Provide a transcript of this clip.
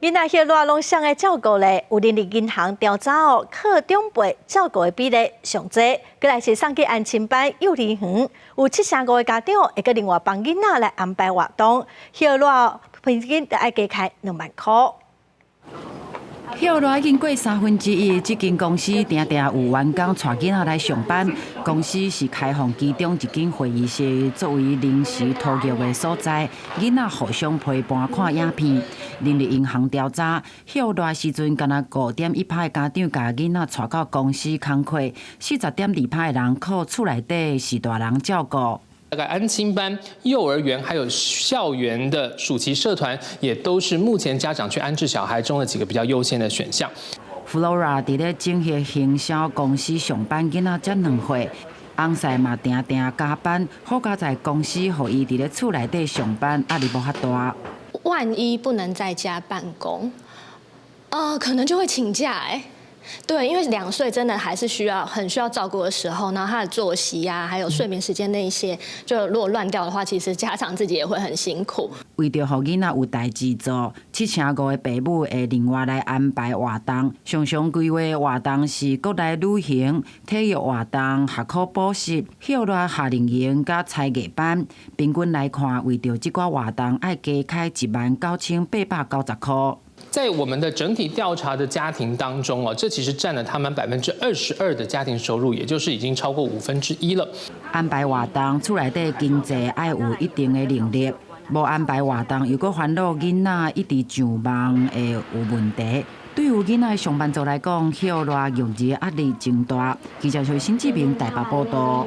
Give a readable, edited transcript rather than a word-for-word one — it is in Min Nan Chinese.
囡仔歇熱攏誰來照顧咧？有人力銀行調查哦，靠長輩照顧的比例上濟，過來是送去安親班、幼兒園，有75個家長會閣另外幫囡仔來安排活動，歇熱平均著愛加開2萬箍。歇熱已經過1/3，這間公司定定有員工帶囡仔來上班。公司是開放其中一間會議室作為臨時托育的所在，囡仔互相陪伴看影片。人力銀行調查，歇熱時陣，干焦5.1趴的家長共囡仔帶到公司工課，40.2趴的人靠厝內底是大人照顧。大概安親班、幼兒園，還有校園的暑期社團，也都是目前家長去安置小孩中的幾個比較優先的選項。 Flora 佇咧整合行銷公司上班，囡仔才2歲，翁婿嘛定定加班，好佳哉公司予伊佇咧厝內底上班，壓力無遐大。萬一不能在家辦公，可能就會請假欸。對，因為2歲真的還是需要很需要照顧的時候，然後他的作息呀，還有睡眠時間那一些，就如果亂掉的話，其實家長自己也會很辛苦。為著予囡仔有代誌做，75個爸母會另外來安排活動。常常規劃活動是國內旅行、體育活動、學科補習、歇熱夏令營佮才藝班。平均來看，為著這寡活動，愛加開19,890箍。在我們的整體調查的家庭當中哦，這其實佔了他們22%的家庭收入，也就是已經超過1/5了。安排活動，厝內底經濟愛有一定的能力，無安排活動又閣煩惱囡仔一直上網會有問題。對有囡仔的上班族來講，歇熱育兒壓力真大。記者徐新志明台北報道。